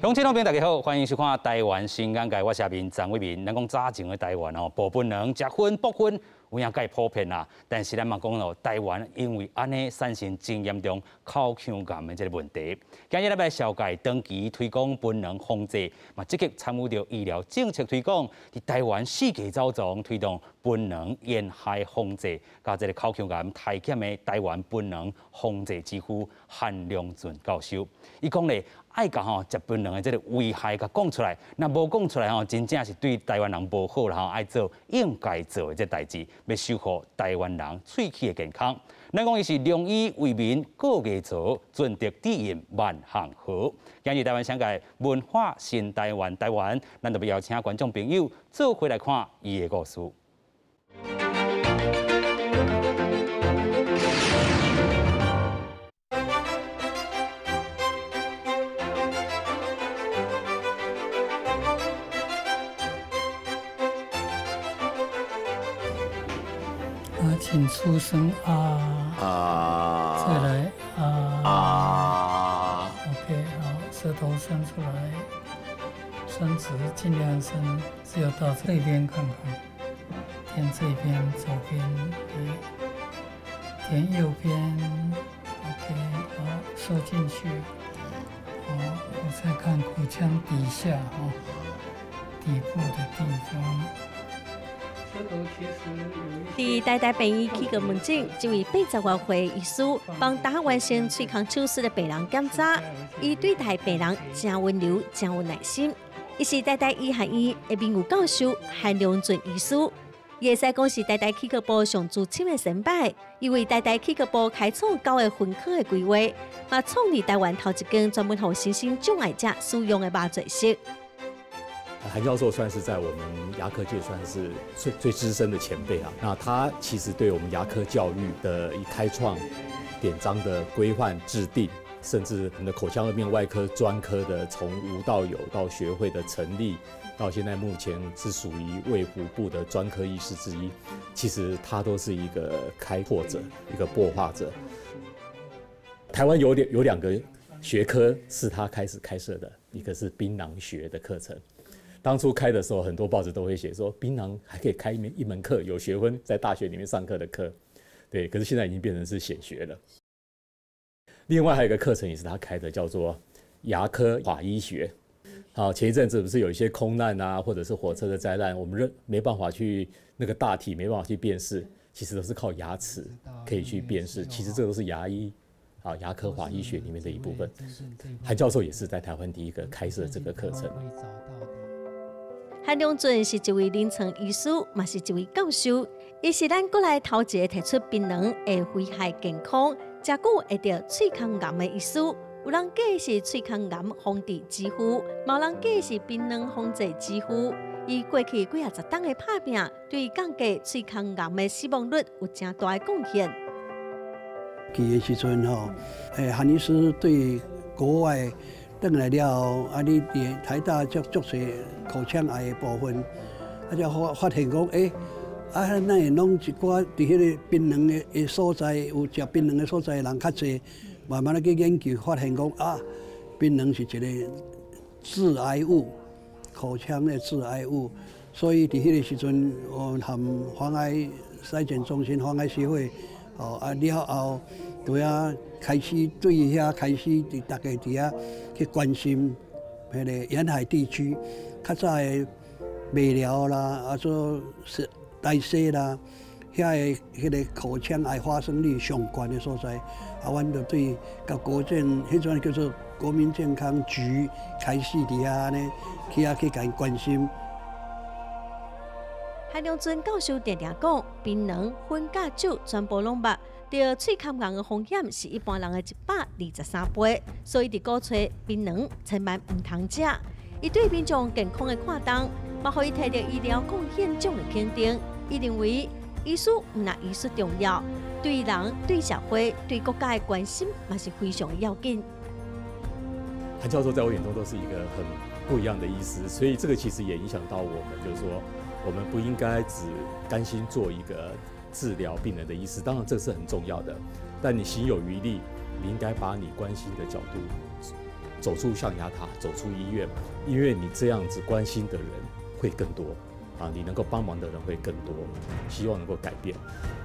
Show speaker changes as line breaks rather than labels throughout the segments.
鄉親老朋，大家好，歡迎收看《台灣新眼界》，我是阿明張偉民。咱講早前的台灣哦，薄檳榔、食薰、剝薰，有影蓋普遍啦。但是咱嘛講哦，台灣因為按呢產生真嚴重口腔癌的這個問題。今日咱來紹介長期推廣檳榔防治，嘛積極參與著醫療政策推廣，佇台灣四界走傱推動檳榔煙害防治，佮這個口腔癌篩檢的台灣檳榔防治之父韓良俊教授，伊講咧。愛共吼食檳榔的這個危害共講出來，若無講出來吼，真正是對台灣人無好啦吼。愛做應該做的這代誌，欲守護台灣人喙齒的健康。咱講伊是良醫為民顧家做，盡責致任萬項好。今日台灣商界文化新台灣台灣，咱就欲邀請觀眾朋友做伙來看伊的故事。
啊，請出聲啊！啊，再來啊！啊，OK，好，舌頭伸出來，伸直，盡量伸，只有到這邊看看，點這邊，左邊，對，點右邊，OK，好，收進去，好，我再看口腔底下哈，底部的地方。
佇台大病院齒科門診，這位八十外歲醫師幫剛完成喙腔手術的病人檢查，伊對待病人誠溫柔，誠有耐心。伊是台大醫學院的名譽教授韓良俊醫師，伊會使講是台大齒科部上資深的前輩，伊為台大齒科部開創九個分科的規劃，嘛創立台灣頭一間專門予身心障礙者使用的麻醉室。
韓教授算是在我們牙科界算是最最資深的前輩啊。那他其實對我們牙科教育的一開創、典章的規範制定，甚至我們的口腔頜面外科專科的從無到有到學會的成立，到現在目前是屬於衛福部的專科醫師之一，其實他都是一個開拓者，一個擘畫者。台灣有兩個學科是他開始開設的，一個是檳榔學的課程。當初開的時候，很多報紙都會寫說，檳榔還可以開一門課，有學分在大學裡面上課的課，對。可是現在已經變成是顯學了。另外還有一個課程也是他開的，叫做牙科法醫學。好，前一陣子不是有一些空難啊，或者是火車的災難，我們認沒辦法去那個大體沒辦法去辨識，其實都是靠牙齒可以去辨識。其實這都是牙醫啊，牙科法醫學裡面的一部分。韓教授也是在台灣第一個開設這個課程。
韓良俊是一位臨床醫師，嘛是一位教授。伊是咱國內頭一個提出檳榔會危害健康、食久會得喙腔癌的醫師。有人講是喙腔癌防治之父，嘛有人講是檳榔防治之父。伊過去幾仔十冬的拍拚，對降低喙腔癌的死亡率有誠大的貢獻。
去的時陣吼，韓醫師對國外轉來了後，啊，你佇台大足足濟口腔癌的部分，啊，才發現講，啊，哪會攏一寡佇彼個檳榔的所在，有食檳榔的所在的人較濟，慢慢仔去研究，發現講啊，檳榔是一個致癌物，口腔的致癌物，所以佇彼個時陣，我和防癌篩檢中心、防癌協會，哦，啊了後，對啊，開始對遐開始佇大家佇遐去關心彼個沿海地區，較早的麥寮啦，啊做是台西啦，遐个彼個口腔癌發生率上懸的所在，啊，阮就對佮國政彼陣叫做國民健康局開始佇遐呢，去遐去共伊關心。
韓良俊教授定定講，檳榔、薰佮酒全部攏捌，著喙腔癌的風險是一般人的123倍，所以佇鼓吹檳榔千萬毋通食。伊對民眾健康的看重，嘛予伊提著醫療貢獻獎的肯定。伊認為醫師毋但醫術重要，對人、對社會、對國家的關心嘛是非常的要緊。
韓教授在我眼中都是一個很不一樣的醫師，所以這個其實也影響到我們，就是說我們不應該只甘心做一個治療病人的醫師，當然這是很重要的，但你行有餘力，你應該把你關心的角度走出象牙塔，走出醫院，因為你這樣子關心的人會更多啊，你能夠幫忙的人會更多，希望能夠改變。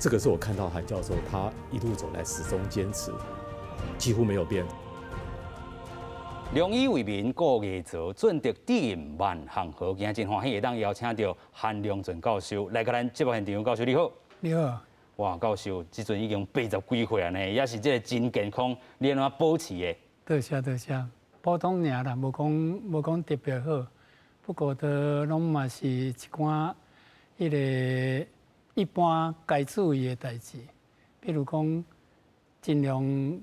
這個是我看到韓教授他一路走來始終堅持，幾乎沒有變。
良醫為民顧牙槽，盡得致萬幸好。今日真歡喜會當邀請著韓良俊教授來共咱節目現場。教授你好。
你好。
哇，教授，這陣已經80幾歲啊呢，也是這個真健康，你按怎保持的？
多謝多謝，普通爾啦，無講特別好，不過都攏嘛是一寡彼个一般該注意的代誌，比如講盡量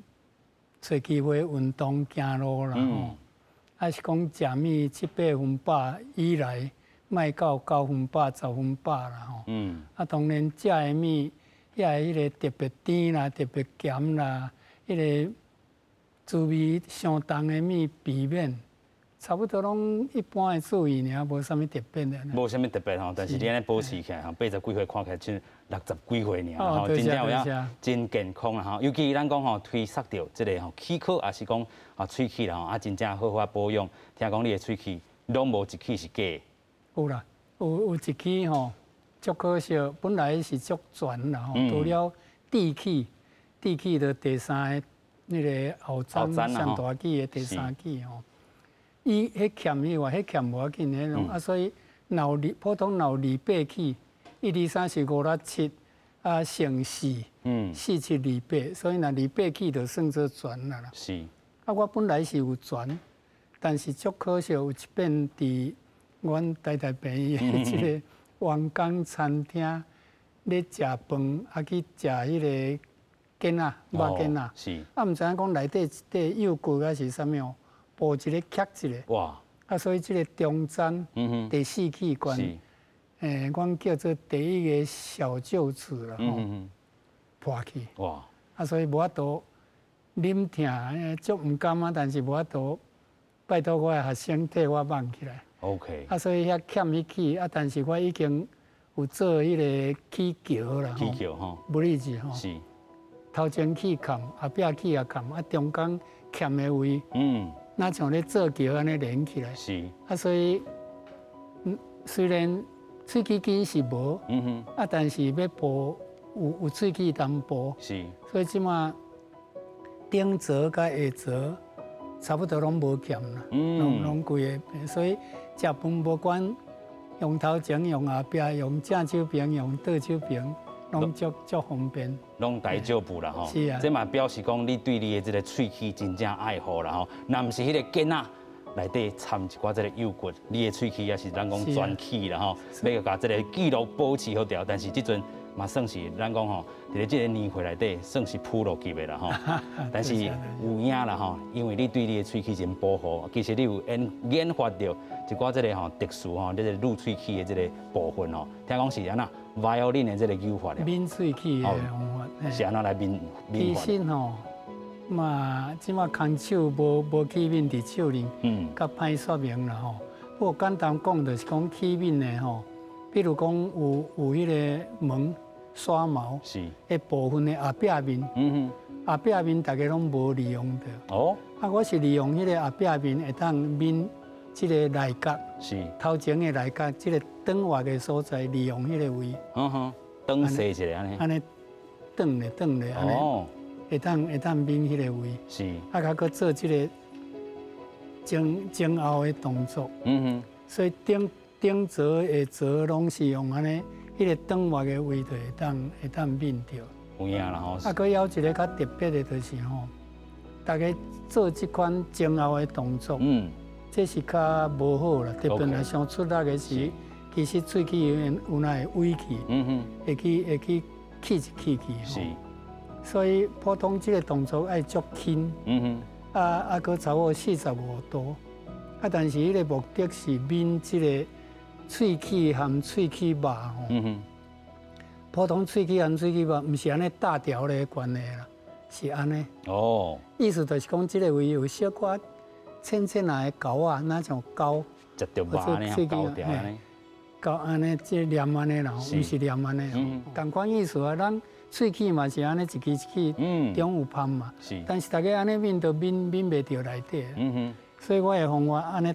揣機會運動行路啦吼，抑是講食物七八分飽以來，莫到9分飽、10分飽啦吼。啊，當然食的物，遐彼个特別甜啦、特別鹹啦，彼个滋味相重的物避免。差不多攏一般的注意爾，無啥物特別的。
無啥物特別吼，但是你按呢保持起來吼，80幾歲看起來像60幾歲爾吼，真正有影真健康啦吼。尤其咱講吼，推捒著這个吼齒科，也是講啊喙齒啦吼，啊真正好好保養。聽講你的喙齒攏無一齒是假的。
有啦，有一齒吼，足可惜，本來是足全啦吼，除了智齒，智齒就第三个那个後層上大齒的第三齒吼。伊彼欠伊話，彼欠無要緊，彼種啊，所以若有二普通若有二八齒，一二三四五六七，啊乘四，四七二八，所以若二八齒就算做全啦。啊，我本來是有全，但是足可惜有一遍佇阮台大病院的這个王江餐廳咧食飯，啊去食彼个羹仔，肉羹仔。啊，毋知影講內底一塊幼骨抑是啥物哦。補一个磕一个，
哇！
啊，所以這个中層第四齒關，阮叫做第一个小臼齒啦，吼，破去。
哇！
啊，所以無法度忍疼，足毋甘啊，但是無法度，拜託我的學生替我挽起來。
OK。
啊，所以遐欠彼齒，啊，但是我已經有做彼个齒橋啦，
齒橋吼
，bridge 吼。頭前齒欠，後壁齒也欠，啊，中間欠的位，若像咧做橋按呢連起來。啊，所以，雖然喙齒筋是無，啊，但是欲補有喙齒通補。所以這馬頂槽佮下槽差不多攏無欠啦，攏規个。所以食飯無管用頭前、用後壁、用正手爿、用倒手爿，攏足足方便。
攏大少步啦吼。
是啊。
這嘛表示講你對你的這个喙齒真正愛護啦吼。若毋是彼个羹仔內底摻一寡這个幼骨，你的喙齒也是咱講全齒啦吼。欲共這个記錄保持好著，但是這陣嘛算是咱講吼，佇咧這个年歲內底算是普羅級的啦吼。但是有影啦吼，因為你對你的喙齒真保護，其實你有研發著一寡這個吼特殊吼，這个攄喙齒的這个部分吼，聽講是按怎 violin 的這個扭法。
抿喙齒的方法。
是按怎來抿
抿法？其實吼，嘛，這馬空手無器皿佇手裡，較歹說明啦吼。不過簡單講，就是講器皿的吼，比如講有彼个毛刷毛，的部分的後壁面，後壁面大家攏無利用著。啊，我是利用彼个後壁面會當抿這个內角，頭前的內角，這个轉活的所在，利用彼个位。
轉細一下按呢。
按呢轉咧轉咧按呢，會當抿彼个位。啊，較閣做這个前後的動作。所以頂頂槽下槽攏是用按呢，彼个轉活的位就會當抿著。
有影啦吼。
啊，閣有一个較特別的，就是吼，大家做這款前後的動作，這是較無好啦。特別若傷出力的時，其實喙齒有若會歪去，會去起一起去。所以普通這个動作愛足輕，啊，閣差不多45度，啊，但是彼个目的是抿這个喙齒含喙齒肉吼。普通喙齒含喙齒肉，毋是按呢搭條的關係啦，是按呢。意思就是講，這个位有小可淺淺仔的溝仔，若像溝。
食著肉按呢，溝條按呢。
溝按呢，這黏按呢啦，毋是黏按呢。仝款意思啊，咱喙齒嘛是按呢一支一支，中有縫嘛。但是大家按呢抿都抿抿袂著內底。所以我的方法按呢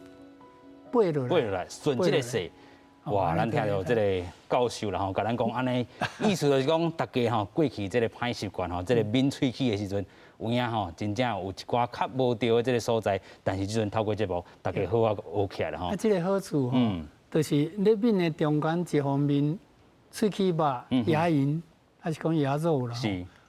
掰落來，
掰落來，順這个勢。哇！咱聽著這个教授啦吼，共咱講按呢，意思就是講，大家吼過去這个歹習慣吼，這个抿喙齒的時陣，有影吼，真正有一寡較無對的這个所在，但是這陣透過節目，大家好好學起來啦吼。
啊，這个好處吼，就是你抿的中間一方面，喙齒肉、牙齦，還是講牙肉啦。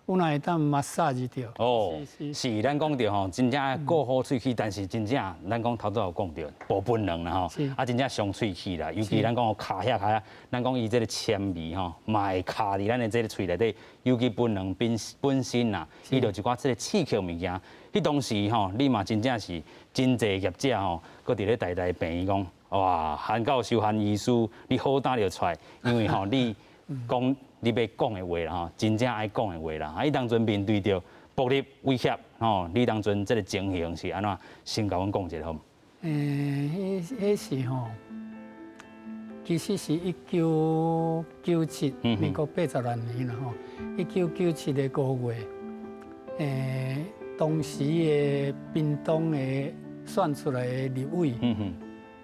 有哪會當 massage 著？
哦，是咱講著吼，真正顧好喙齒，但是真正咱講頭拄有講著，無歕卵啦吼，啊，真正傷喙齒啦，尤其咱講卡遐卡遐，咱講伊這个纖維吼，嘛會卡佇咱的這个喙內底，尤其歕卵本本身啦，伊就一寡這个刺激物件，彼當時吼，你嘛真正是真濟業者吼，閣佇咧台大病院講，哇，韓教授、韓醫師，你好膽就出來，因為吼你講。你欲講的話啦吼，真正愛講的話啦。啊，伊當陣面對著暴力威脅吼，你當陣這个情形是按怎？先共阮講一下好毋？
彼彼時吼，其實是1997，民國86年啦吼。1997的5月，當時的屏東的選出來的立委，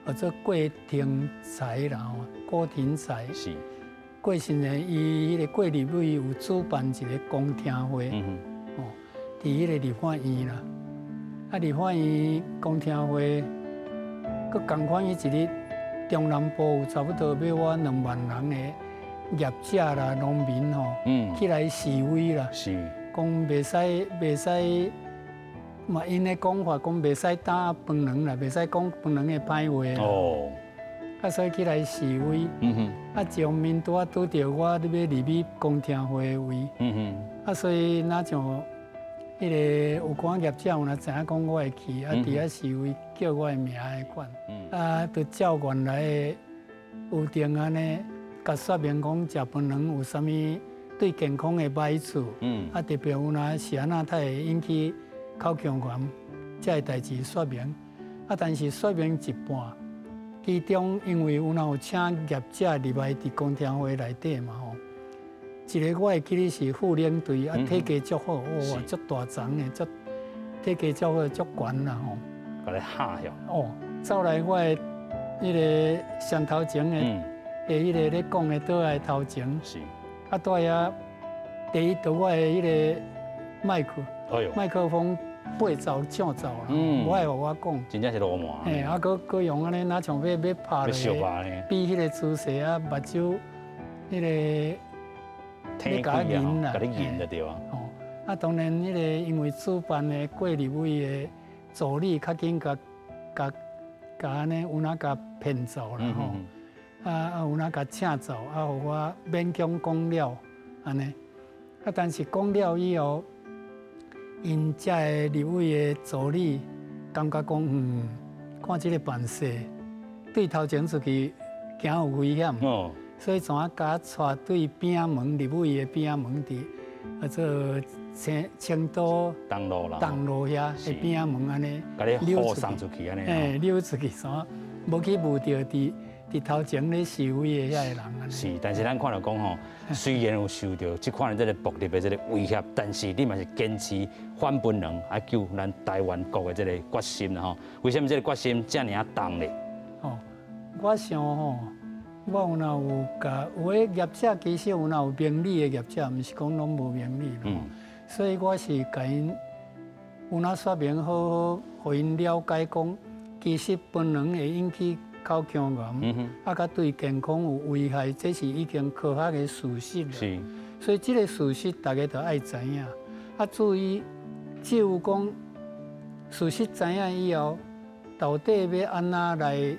叫做郭廷才啦吼，郭廷才。過身呢，伊彼个郭立委有主辦一个公聽會，哦，佇彼个立法院啦。啊，立法院公聽會，閣仝款彼一日，中南部有差不多欲倚2萬人的業者啦、農民吼，起來示威啦，講袂使袂使，嘛𪜶的講法講袂使打歕卵啦，袂使講歕卵的歹話。啊，所以起來示威，啊，一方面拄仔拄著我咧欲入去公聽會的位，啊，所以若像彼个有寡業者有若知影講我會去，啊，佇遐示威叫我的名彼款，啊，就照原來的有定按呢，共說明講食歕卵有啥物對健康的歹處，啊，特別有若是按怎才會引起口腔炎，這个代誌說明，啊，但是說明一半。其中因為有若有請業者入來佇公聽會內底嘛吼，一个我會記得是副領隊啊，體格足好，哇，足大欉的，足體格足好，足懸啦吼。
共你嚇著。
哦，走來我的彼个上頭前的，的彼个咧講的桌仔頭前。啊，蹛遐第一著我的彼个麥克，麥克風。掰走搶走啦，無愛予我講。
真正是流氓。
嘿，啊，閣閣用按呢，若像欲欲拍落，比彼个姿勢啊，目睭，彼个，
欲共我引啦，共你引就對啊。
哦，啊，當然，彼个因為主辦的郭立委的助理較緊共共共按呢，有哪共騙走啦吼，啊啊有哪共請走，啊，予我勉強講了按呢，啊，但是講了以後。𪜶遮个立委的助理感覺講，看這个辦勢，對頭前出去驚有危險，所以怎啊共我帶對邊仔門立委的邊仔門佇，啊做青青島
東路啦，
東路遐的邊仔門按呢，
共你護送出去按呢，
嘿，溜出去，怎無去遇著佇佇頭前咧示威的遐个人。
是，但是咱看著講吼，雖然有受著這款的這个暴力的這个威脅，但是你嘛是堅持反歕卵，愛救咱台灣國的這个決心啦吼。為什麼這个決心遮爾仔重咧？
哦，我想吼，我有若有共有的業者，其實有若有明理的業者，毋是講攏無明理咯。所以我是共𪜶有哪說明好好，予𪜶了解講，其實歕卵會引起口腔癌，啊，佮對健康有危害，這是已經科學的事實啦。所以這个事實大家都愛知影。啊，至於只有講事實知影以後，到底欲按怎來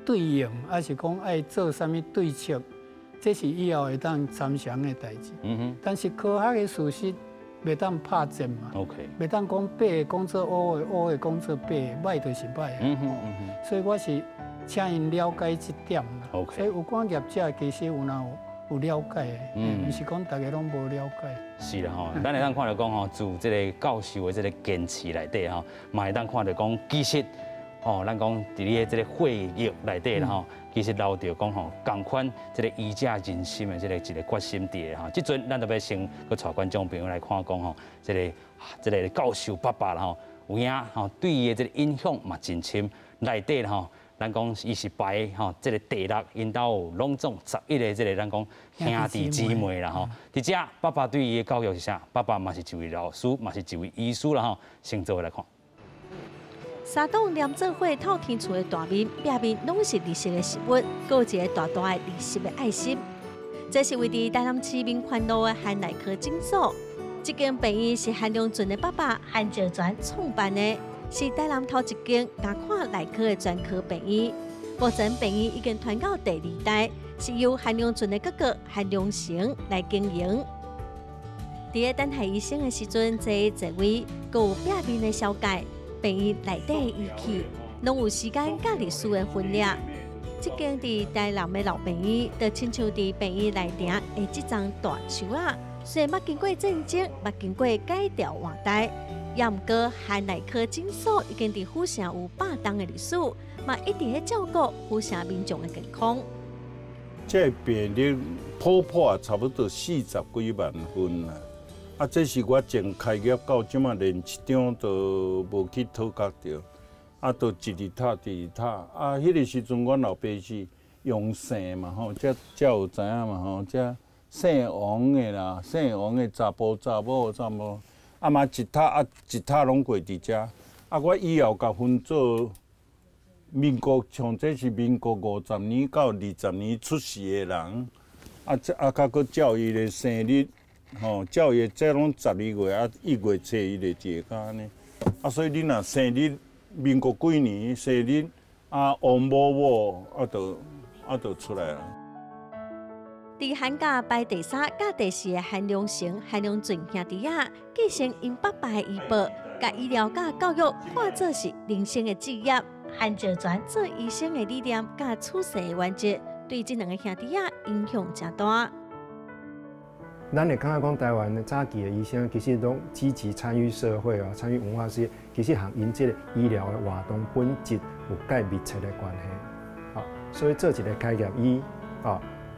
對應，還是講愛做啥物對策，這是以後會當參詳的代誌。但是科學的事實袂當拍戰嘛。 袂當講白的講做烏的，烏的講做白的，歹就是歹。所以我是請𪜶了解這點啦。 所以有關業者其實有若有了解的，毋是講大家攏無了解。
是啦吼，咱會當看著講吼，自這个教授的這个堅持內底吼，嘛會當看著講，其實吼，咱講佇你的這个血液內底啦吼，其實流著講吼，仝款這个醫者仁心的這个一个決心佇的吼。這陣咱就欲先閣帶觀眾朋友來看講吼，這个這个教授爸爸啦吼，有影吼對伊的這個影響嘛真深。內底吼，咱講伊是排吼這個第六，𪜶兜有攏總11個這個咱講兄弟姊妹啦吼。佇遮爸爸對伊的教育是啥？爸爸嘛是一位老師，嘛是一位醫師啦吼。先做伙來看。
三棟連做伙透天厝的大面、壁面攏是綠色的植物，閣有一个大大的綠色的愛心。這是位佇台南市民權路的韓內科診所。這間病院是韓良俊的爸爸韓兆全創辦的，是台南頭一間加看內科的專科病院。目前病院已經傳到第二代，是由韓良俊的哥哥韓良成來經營。佇咧等待醫生的時陣，坐座位，閣有壁面的小蓋。病院內底的儀器，攏有時間佮歷史的分列。這間佇台南的老病院，就親像佇病院內埕的這叢大樹仔，雖然捌經過戰爭，捌經過改朝換代，也毋過韓內科診所已經佇府城有100冬的歷史，嘛一直咧照顧府城民眾的健康。
這個病歷普破差不多40幾萬份啦。啊，這是我從開業到這馬，連一張都無去討價著，啊，都一直拍，一直拍。啊，彼个時陣，阮老爸是用姓嘛吼，才有知影嘛吼，才姓王的啦，姓王的查埔查某查某，啊嘛一塔啊一塔攏過佇遮。啊，我以後共分做民國，像這是民國50年到20年出世的人，啊，這啊，較閣照伊的生日。吼，照伊這攏12月啊，1月初一就一个按呢。啊，所以你若生日民國幾年生日啊，王某某啊，就出來了。
佇韓家排第三佮第四的韓良成、韓良俊兄弟仔，繼承𪜶爸爸的衣缽，共醫療佮教育看做是人生的志業。韓兆全做醫生的理念佮處世的原則，對這兩个兄弟仔影響誠大。
咱會感覺講，台灣的早期的醫生其實攏積極參與社會啊，參與文化事業，其實和𪜶這個醫療的活動本質有蓋密切的關係。所以做一個開業醫，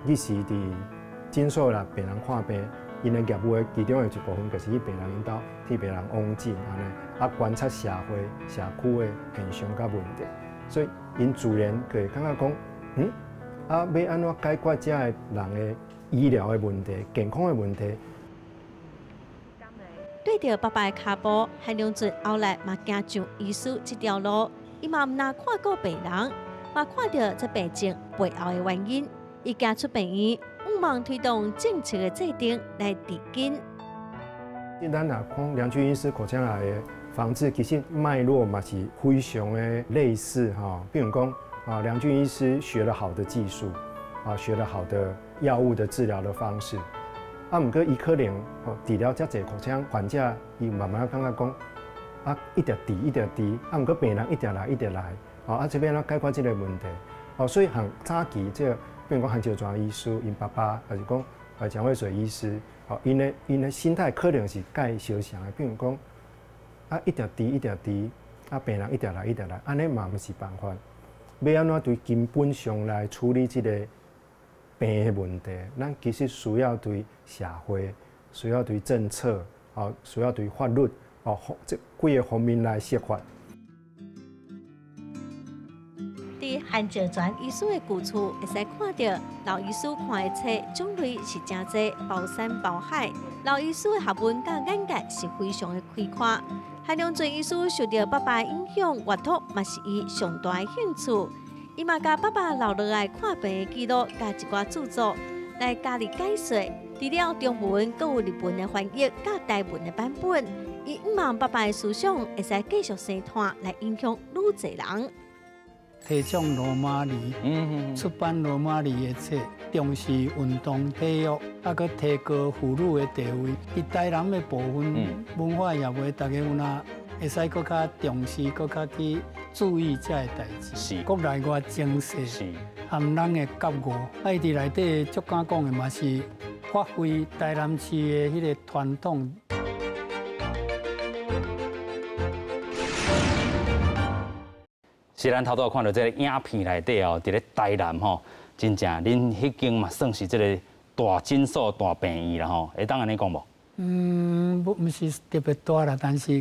彼時佇診所啦，病人看病，𪜶的業務的其中的一部分，就是去病人𪜶兜替病人往診，按呢，啊觀察社會、社區的現象佮問題，所以𪜶自然就會感覺講，啊，欲按怎解決遮个人的醫療的問題、健康的問題。
對著爸爸的跤步，韓良俊後來嘛行上醫師這條路。伊嘛毋但看顧病人，嘛看著這病症背後的原因。伊行出病院，向望推動政策的制定來治根。
咱若講梁俊醫師口腔癌的防治，其實脈絡嘛是非常的類似哈。比如講啊，梁俊醫師學了好的技術，啊，學了好的藥物的治療的方式，啊，毋過伊可能吼治療遮濟口腔患者，伊慢慢感覺講，啊，一直治一直治，啊，毋過病人一直來一直來，哦，啊，這欲按怎解決這個問題？哦，所以和早期這個，比如講韓兆全醫師𪜶爸爸，還是講蔣渭水醫師，哦，𪜶的心態可能是佮相像的，比如講，啊，一直治一直治，啊，病人一直來一直來，按呢嘛毋是辦法，欲按怎對根本上來處理這個病的問題，咱其實需要對社會、需要對政策、哦，需要對法律、哦，這幾個方面來設法。
佇韓兆全醫師的舊厝，會使看著老醫師看的冊種類是誠濟，包山包海。老醫師的學問佮眼界是非常的開闊。韓良俊醫師受著爸爸影響，閱讀嘛是伊上大的興趣。伊嘛共爸爸留落來看病的記錄，佮一寡著作來加以解說。除了中文，閣有日文的翻譯，佮台文的版本。伊向望爸爸的思想會使繼續生傳，來影響愈濟人。
提倡羅馬字，出版羅馬字的冊，重視運動體育，啊，閣提高婦女的地位。佇台南的部分文化協會，大家有若會使閣較重視，閣較去注意這个代誌。國內外情勢，和咱的覺悟，啊，伊佇內底足敢講的嘛是發揮台南市的彼个傳統。
是咱頭拄仔看著這个影片內底哦，佇咧台南吼，真正恁彼間嘛算是這个大診所、大病院啦吼，會當按呢講無？
毋，毋是特別大啦，但是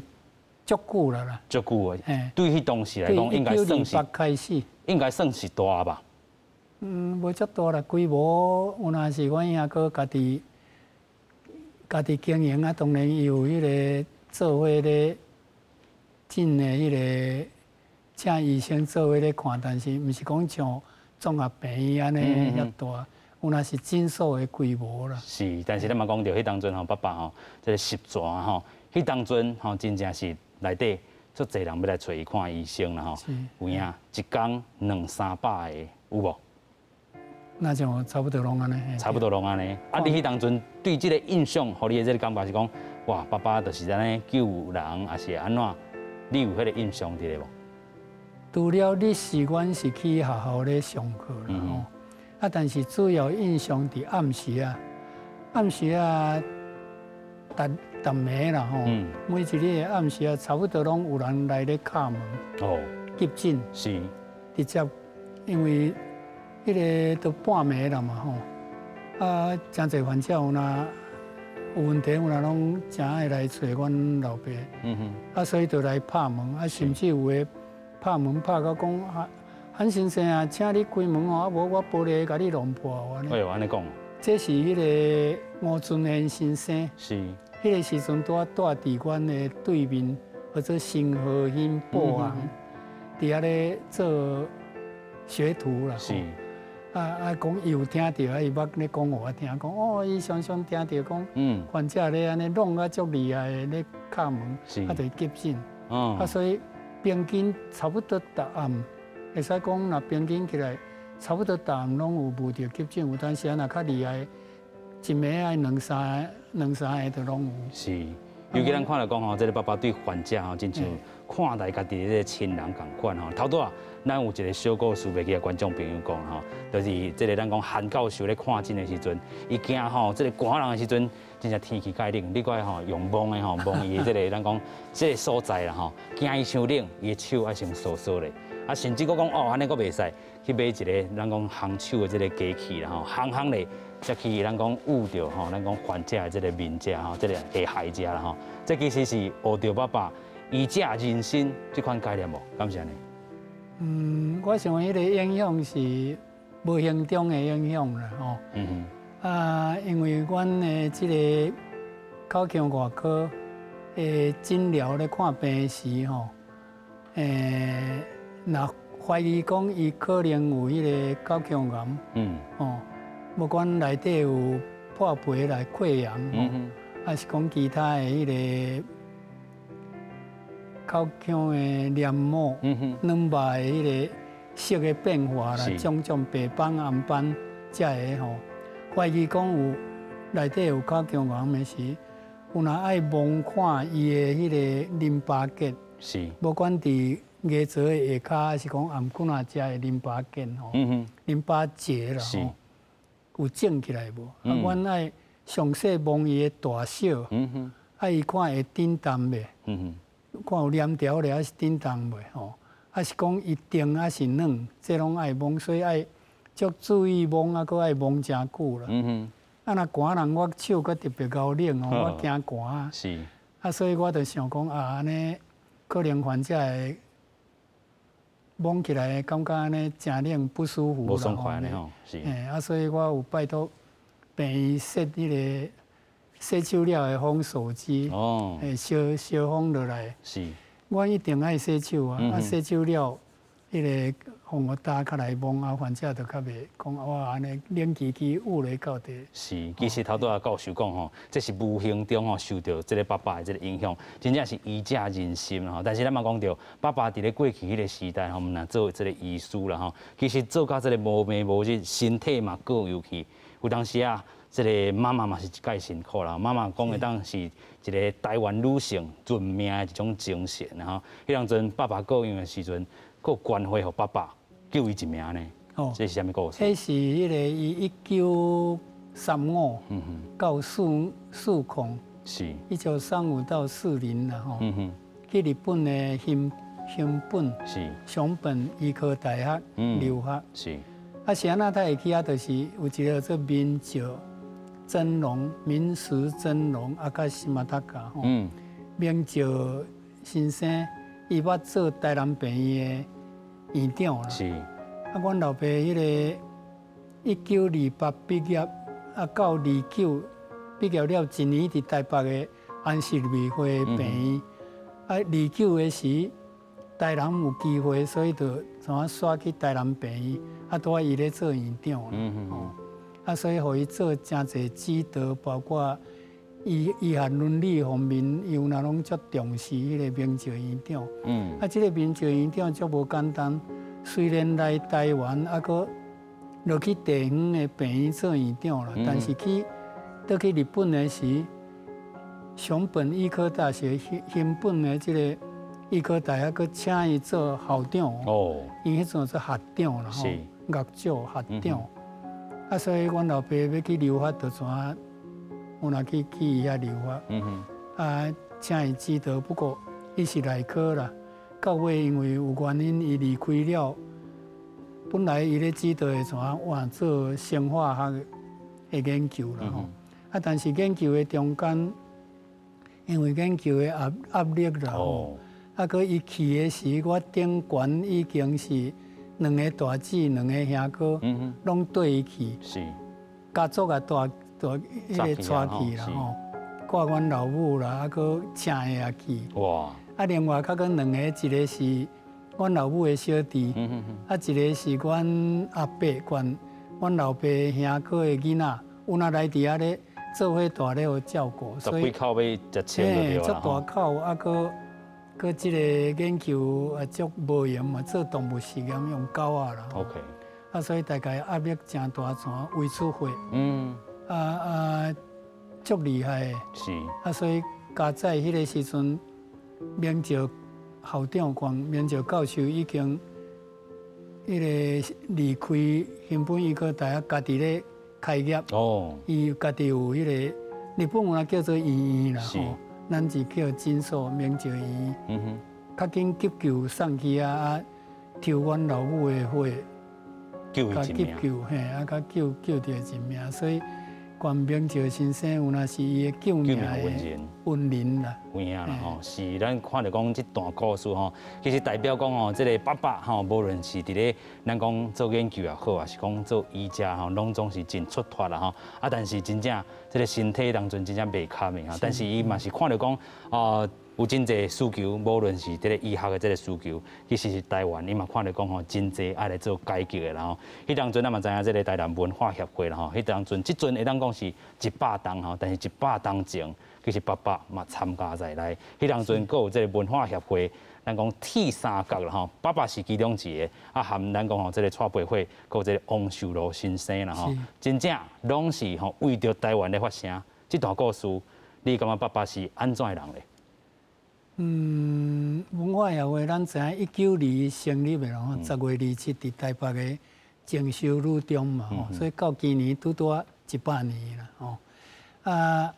足久啦啦。
足久啊！對彼當時來講，應該算是
開始，
應該算是大吧？
嗯，無遮大啦，規模有若是阮兄哥家己經營啊，當然伊有彼个做伙咧進的彼个請醫生做伙咧看，但是毋是講像綜合病院按呢遐大，有若是診所的規模啦。
是，但是咱嘛講著彼當陣吼，爸爸吼，這个十全吼，彼當陣吼，真正是內底足濟人欲來揣伊看醫生啦吼，有影一工兩三百个有無？
那就差不多攏按呢。
差不多攏按呢。啊，你彼當陣對這个印象，予你的這个感覺是講，哇，爸爸就是按呢救人，抑是按怎？你有彼个印象佇咧無？
除了日時，阮是去學校咧上課啦吼。啊，但是主要印象佇暗時啊，暗時啊，逐逐暝啦吼，每一日的暗時啊，差不多攏有人來咧敲門。哦。急診。直接，因為彼个都半暝啦嘛吼，啊，誠濟患者有若有問題，有若攏誠愛來揣阮老爸。啊，所以就來拍門，啊，甚至有的拍門拍到講啊，韓先生啊，請你開門哦，啊無我玻璃共你弄破按呢。
哎喲，按呢講。
這是彼个吳尊賢先生。彼个時陣拄仔蹛佇阮的對面，叫做新和興布行，佇遐咧做學徒啦。啊，講伊有聽著，啊，伊捌咧講予我聽，講哦，伊常常聽著講，患者咧按呢弄啊足厲害的咧敲門，啊，就急診。啊，所以平均差不多逐暗，會使講若平均起來，差不多逐暗攏有遇著急診，有當時啊，若較厲害，一暝愛兩三个就攏有。
是，尤其咱看著講吼，這个爸爸對患者吼，親像看待家己的這个親人仝款吼。頭拄仔，咱有一个小故事，袂記共觀眾朋友講吼，就是這个咱講韓教授咧看診的時陣，伊驚吼，這个寒人的時陣，真正天氣蓋冷，你閣吼用摸的吼摸伊的這个咱講這个所在啦吼，驚伊傷冷，伊的手愛先挲挲咧，啊，甚至閣講哦，按呢閣袂使去買一个咱講烘手的這个機器啦吼，烘烘咧，才去咱講捂著吼，咱講患者的這个面遮吼，這个下頦遮啦吼，這其實是學著爸爸醫者仁心這款概念無？敢是按呢？
嗯，我想彼个影響是無形中的影響啦，吼。啊，因為阮的這个口腔外科的診療咧看病時吼，若懷疑講伊可能有彼个口腔癌，哦，無管內底有破皮來潰瘍，抑是講其他的彼个口腔的黏膜、軟肉的彼个色的變化啦，種種白斑、紅斑，這个吼，懷疑講有內底有口腔癌的時，有若愛摸看伊的彼个淋巴結，無管佇牙槽的下跤，抑是講頷頸仔遮的淋巴結吼，淋巴結啦吼，有腫起來無？啊，阮愛詳細摸伊的大小，啊，伊看會振動袂？看有黏著咧，抑是振動袂吼？抑是講伊硬抑是軟？這攏愛摸，所以愛足注意摸，啊，閣愛摸誠久啦。啊，若寒人我手閣特別𠢕冷哦，我驚寒。啊，所以我就想講啊，按呢可能患者會摸起來感覺按呢誠冷不舒服啦。
無爽快呢吼，是。
啊，所以我有拜託病院設彼个洗手了的風手機，燒燒風落來。阮一定愛洗手啊！啊，洗手了，彼个風予焦較來摸啊，患者就較袂講哇，按呢冷吱吱捂咧到底。
是，其實頭拄仔教授講吼，這是無形中吼受著這个爸爸的這个影響，真正是醫者仁心吼。但是咱嘛講著，爸爸佇咧過去彼个時代吼，毋但做這个醫師啦吼，其實做甲這个無暝無日，身體嘛過猶去，有當時啊。這个媽媽嘛是一擺辛苦啦，媽媽講會當是一个台灣女性認命的一種精神吼。彼當陣爸爸過身的時陣，閣關懷予爸爸救伊一命呢。哦，這是啥物故事？
彼是彼个伊1935到40，1935到40啦吼。去日本的熊本熊本醫科大學留學。啊，是按怎他會去遐？就是有一个做明石真龍，明石真龍，啊，佮西馬達卡吼。明石先生，伊捌做台南病院的院長啦。啊，阮老爸彼个1928畢業，啊到29畢業了一年，佇台北的安息日會病院。啊，二九的時，台南有機會，所以就怎啊徙去台南病院，啊，拄仔伊咧做院長啦。哦，啊，所以予伊做誠濟指導，包括醫學倫理方面，伊有若攏足重視彼個明照院長。啊，這個明照院長足無簡單，雖然來台灣，啊，閣落去地方的病院做院長啦，但是去倒去日本的時，熊本醫科大學熊本的這個醫科大學，閣請伊做校長。伊彼陣做學長啦，吼，學長學長。啊，所以阮老爸欲去留學，就怎啊？有若去伊遐留學。啊，請伊指導，不過伊是內科啦。到尾因為有原因，伊離開了。本來伊咧指導的怎啊換做生化學的研究啦吼。啊，但是研究的中間，因為研究的壓力啦吼。啊，閣伊去的時，我頂懸已經是兩个大姊、兩个兄哥，攏綴伊去。家族也帶帶彼个帶去啦吼，掛阮老母啦，啊，閣請的也去。啊，另外較閣兩个，一个是阮老母的小弟，啊，一个是阮阿伯，阮阮老爸兄哥的囡仔，有若來佇遐咧做伙大咧予照顧，
所以十幾口欲食清就對啦。
足大口，啊，閣這個研究也足無閒嘛，做動物實驗用狗仔啦。 啊，所以大概壓力誠大，怎胃出血。啊啊，足厲害的。啊，所以佳哉彼个時陣，明照校長關明照教授已經彼个離開熊本醫科大學，家己咧開業。伊家己有彼個日本有叫做醫院啦，吼，咱是叫診所明照醫院。較緊急救送去啊，啊，抽阮老母的血，
救伊
急救，嘿，啊，共救著一命，所以。關明照先生有若是伊的救命的恩人啦，
有影啦吼，是咱看著講這段故事吼，其實代表講吼，這个爸爸吼，無論是佇咧咱講做研究也好，還是講做醫者吼，攏總是真出脫啦吼。啊，但是真正這个身體當陣真正袂堪的吼，但是伊嘛是看著講哦。有真濟需求，無論是這个醫學的這个需求，其實是台灣，伊嘛看著講吼，真濟愛來做改革的啦吼。彼當陣咱嘛知影這个台南文化協會啦吼，彼當陣這陣會當講是100冬吼，但是100冬前，其實爸爸嘛參加在內。彼當陣閣有這个文化協會，咱講鐵三角啦吼，爸爸是其中一个，啊含咱講吼這个蔡培慧，閣有這个王壽祿先生啦吼，真正攏是吼為著台灣咧發聲。這段故事，你感覺爸爸是按怎的人咧？
文化協會咱知影1921成立的咯，10月27佇台北的靜修女中嘛，吼，所以到今年拄拄仔100年啦，吼。啊，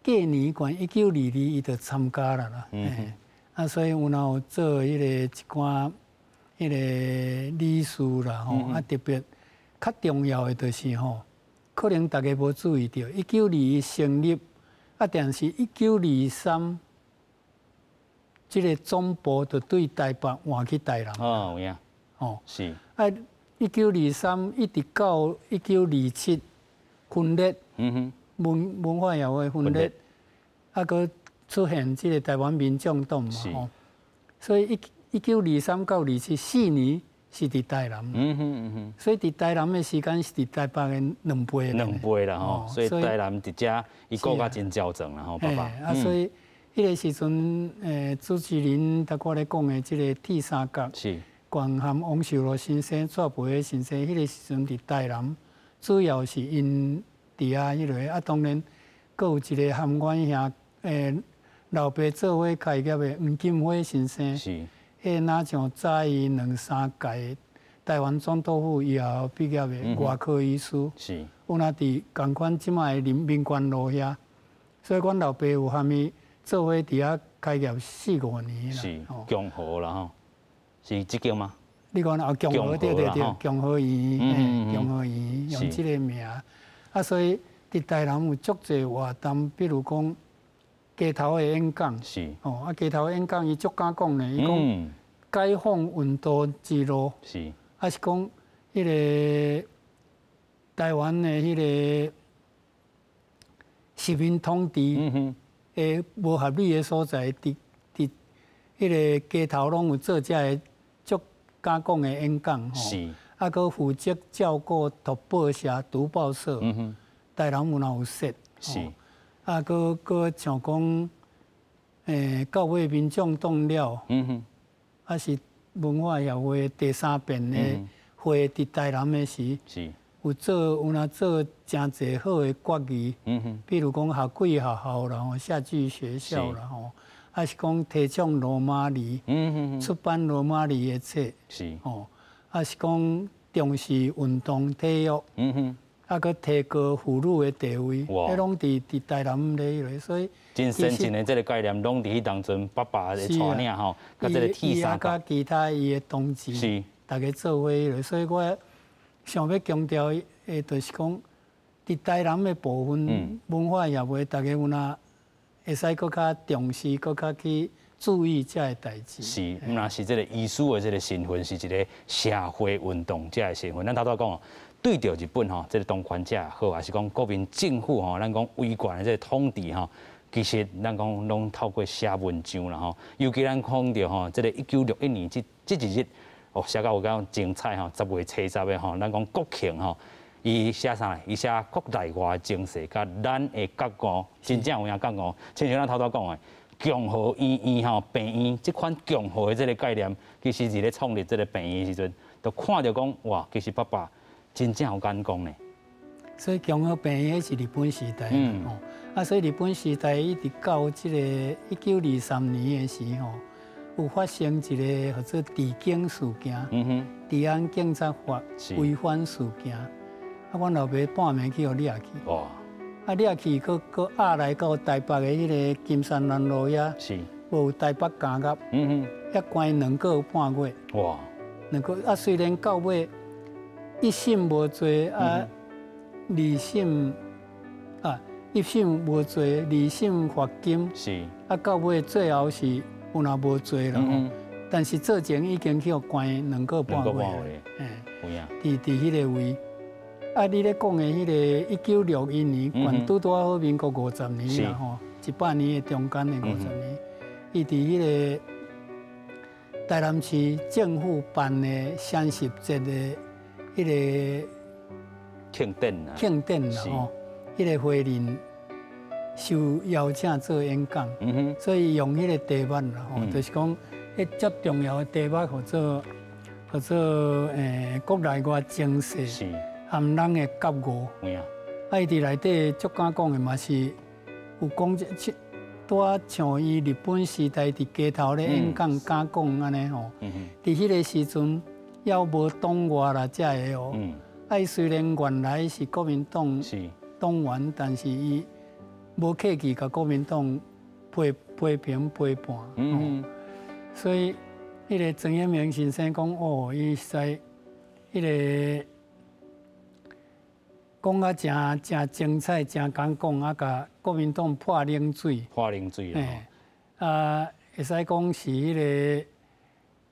過年關1922伊就參加啦啦，啊，所以有若有做彼個一寡彼个理事啦，吼，啊，特別較重要的就是吼，可能大家無注意著，1921成立，啊，但是1923。這个總部就對台北換去台南。
哦，有影。哦，是。
啊，1923一直到1927分裂。文化協會分裂，啊，閣出現這个台灣民眾黨嘛。吼。所以1923到27四年是佇台南。所以佇台南的時間是佇台北的兩倍。
兩倍啦吼，所以台南佇遮伊顧甲真周全啦吼，爸爸。
啊，所以。彼个時陣，主持人頭拄咧講的這個鐵三角，關含王壽祿先生、蔡培火先生，彼个時陣佇台南，主要是𪜶佇遐彼个，啊，當然，閣有一个含阮兄，老爸做伙開業的黃金輝先生，彼个若像早伊兩三屆台灣總督府醫學畢業的外科醫師，有若佇仝款這擺的民權路遐，所以阮老爸有含伊。做伙佇遐開業四五年啦，
是共和啦吼，是這間嗎？
你講哦，共和對對對，共和醫院，共和醫院用這个名，啊，所以佇台南有足濟活動，比如講街頭的演講。哦，啊，街頭演講，伊足敢講呢，伊講解放運動之路。啊是講彼个台灣的彼个殖民統治的無合理的所在，佇彼个街頭攏有做這个足敢講的演講。啊，閣負責照顧讀報社、讀報社，台南有若有設。啊，閣像講，到尾民眾黨了，啊是文化協會第三遍的會佇台南的時，有做有若做誠濟好的決議，比如講學貴學校啦，吼，夏季學校啦，吼，啊是講提倡羅馬字，出版羅馬字的冊，吼。啊是講重視運動體育，啊，閣提高婦女的地位，彼攏佇台南咧彼个，所以
真先進的這个概念，攏佇彼當陣爸爸的帶領吼，佮這个鐵三
角，佮其他伊的同志，大家做伙彼个，所以我想欲強調的，就是講佇台南的部分文化協會，大家有若會使閣較重視，閣較去注意這个代誌。
是，毋但是這个醫師的這个身份，是一个社會運動者的身份。咱頭拄仔講哦，對著日本吼，這个當權者也好，還是講國民政府吼，咱講威權的這个統治吼，其實咱講攏透過寫文章啦吼。尤其咱講著吼，這个1961年這一日，哦，寫甲有夠精彩吼，10月初10的吼，咱講國慶吼，伊寫啥？伊寫國內外情勢，佮咱的覺悟，真正有影覺悟。親像咱頭拄仔講的，共和醫院吼，病院這款共和的這个概念，其實佇咧創立這个病院的時陣，就看著講哇，其實爸爸真正有眼光呢。
所以共和病院是日本時代，吼，啊，所以日本時代一直到這个1923年的時候，有發生一个叫做治警事件，治安警察法違反事件，啊，阮老爸半暝去予掠去。啊，掠去，閣閣押來到台北的彼个金山南路遐，無台北監獄，遐關2個半月。兩個啊，雖然到尾一審無罪，啊，二審啊，一審無罪，二審罰金，啊，到尾最後是有若無罪啦。但是做前已經去予關2個半月。佇彼个位。啊，你咧講的彼个1961年，懸拄拄好民國50年啦吼，100年的中間的50年，伊佇彼个台南市政府辦的雙十節的彼个
慶典啊，
慶典啦吼，彼个會裡受邀請做演講，所以用彼个題目啦吼，就是講彼足重要的題目，號做國內外情勢。含咱的覺悟，啊，伊佇內底足敢講的嘛是有講這，拄仔像伊日本時代佇街頭咧演講敢講按呢吼。佇彼个時陣猶無黨外啦，遮个哦。啊，伊雖然原來是國民黨黨員，但是伊無客氣共國民黨批批評批判。所以，彼个曾衍明先生講，哦，伊實在彼个講啊，誠誠精彩，誠敢講啊，共國民黨潑冷水。
潑冷水啦。
啊，會使講是彼个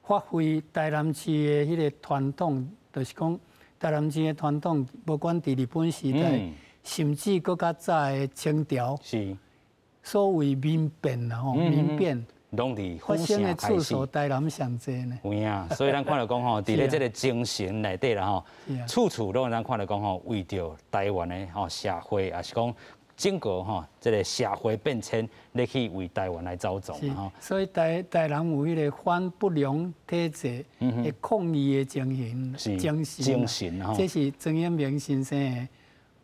發揮台南市的彼个傳統，就是講台南市的傳統，無管佇日本時代，甚至閣較早的清朝，所謂民變啦吼，民變。
攏佇
發生的次數，台南上濟呢。
有影，所以咱看著講吼，佇咧這个精神內底啦吼，處處攏咱看著講吼，為著台灣的吼社會，也是講整個吼這个社會變遷，咧去為台灣來走創吼。
所以台南有彼个反不良體制的抗議的精神，精神，
精神吼。
這是曾衍明先生的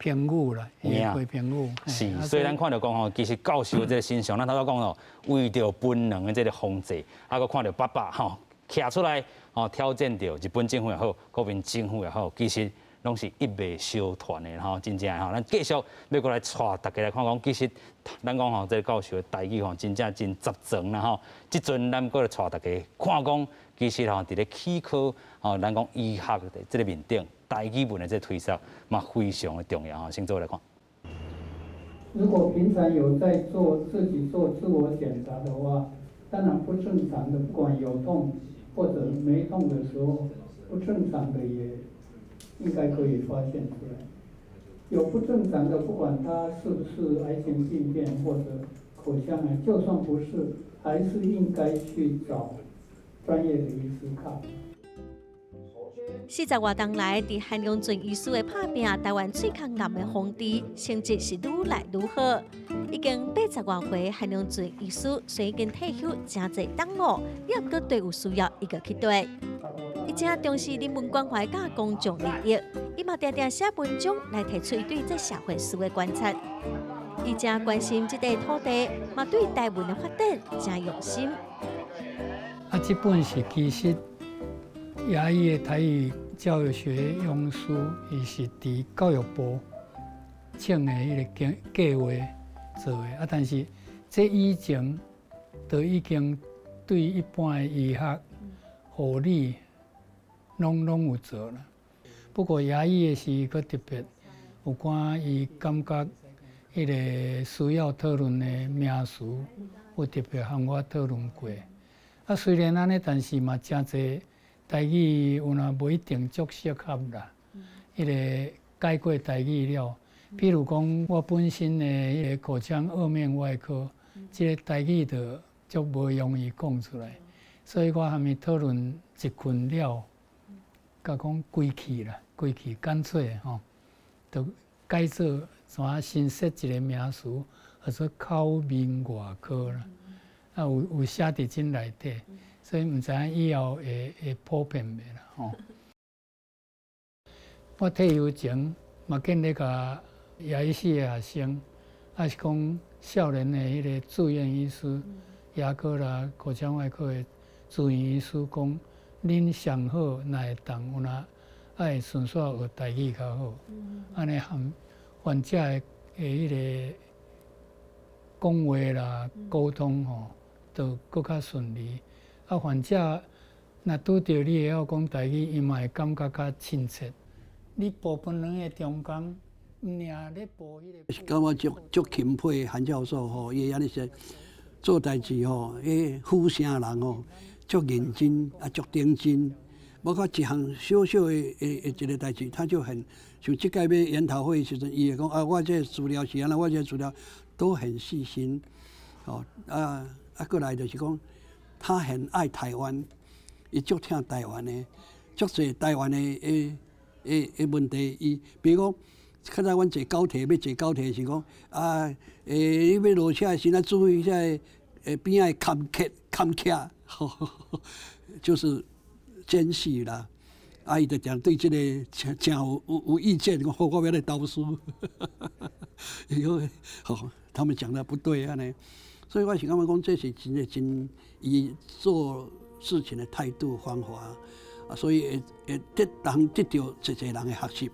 評語啦，伊的批評語。
是，所以咱看著講吼，其實教授這个身上，咱頭拄仔講咯，為著檳榔的這个防治，啊，閣看著爸爸吼徛出來吼挑戰著日本政府也好，國民政府也好，其實攏是一脈相傳的吼，真正吼。咱繼續欲閣來帶大家來看講，其實咱講吼，這个教授的台語吼，真正真雜裝啦吼。這陣咱閣來帶大家看講，其實吼，佇咧齒科吼，咱講醫學的這个面頂，台語文的這个推銷嘛，非常的重要吼。先做來看。
如果平常有在做自己做自我檢查的話，當然不正常的，不管有痛或者沒痛的時候，不正常的也應該可以發現出來。有不正常的，不管它是不是癌前病變或者口腔癌，就算不是，還是應該去找專業的醫師看。
40外冬來，佇韓良俊醫師的拍拚，台灣喙腔癌的防治成績是愈來愈好。已經80外歲，韓良俊醫師雖然已經退休誠濟冬咯，也毋過對有需要，伊閣去綴。伊誠重視人文關懷佮公眾利益，伊嘛定定寫文章來提出伊對這社會事的觀察。伊誠關心這塊土地，嘛對台灣的發展誠用心。
啊，這本是其實牙醫的台語教學用書，伊是佇教育部請的彼个計劃做的。啊，但是這以前都已經對一般的醫學、護理攏有做啦。不過牙醫的是閣特別，有關伊感覺彼个需要討論的名詞，有特別和我討論過。啊，雖然按呢，但是嘛誠濟台語有若無一定足適合啦。彼个改過台語了，比如講我本身的彼个口腔頜面外科，這個台語就足無容易講出來，所以我和伊討論一困了，共講歸去啦，歸去乾脆吼，就改做怎新設一個名詞，叫做口面外科啦。啊，有寫佇這內底，所以毋知影以後會普遍袂啦吼。我退休前嘛，建議共牙醫系的學生，抑是講少年的彼个住院醫師、牙科啦、口腔外科的住院醫師講，恁上好若會當有若愛順紲學台語較好，按呢和患者的彼个講話啦、溝通吼，就閣較順利。啊，患者若拄著你會曉講台語，伊嘛會感覺較親切。你部分兩个中間，毋爾咧補彼个。
是感覺足欽佩韓教授吼，伊按呢說做代誌吼，彼府城人吼，足認真啊，足認真。無講一項小小的一個代誌，他就很像這擺欲研討會時陣，伊會講啊，我這資料是按怎，我這資料都很細心。吼啊啊，閣來就是講，他很愛台灣，伊足疼台灣的，足濟台灣的問題，伊比如講，較早阮坐高鐵欲坐高鐵是講啊，你欲落車的時陣注意遐個邊仔的坎客，就是間隙啦。啊，伊就定對這個誠誠有意見，講我欲來投訴。伊講吼，他們講的不對按呢，所以我是感覺講，這是真的真伊做事情的態度方法，啊，所以會得到濟濟人的學習，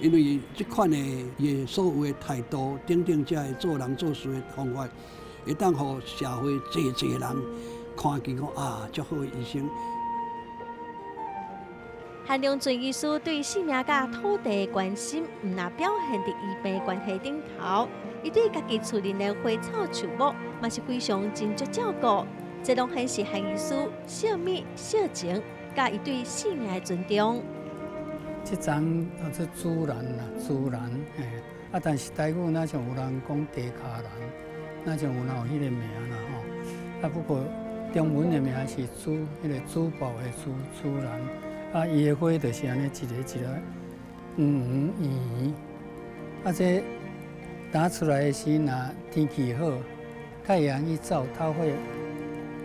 因為這款的伊所有的態度等等，這个做人做事的方法，會當予社會濟濟人看見講啊，足好的醫生。
韓良俊醫師對生命佮土地的關心，毋但表現佇醫病關係頂頭，伊對家己厝裡的花草樹木，嘛是非常斟酌照顧。這攏顯示韓醫師惜物惜情，佮伊對生命的尊重。
這叢叫做珠蘭啦，珠蘭，嘿，啊，但是台語若像有人講茶跤蘭，若像有人有彼个名啦吼。啊，不過中文的名是珠，彼个珠寶的珠，珠蘭。啊，伊的花就是按呢一個一個圓圓圓圓。啊，這打出來的時，若天氣好，太陽一照，它會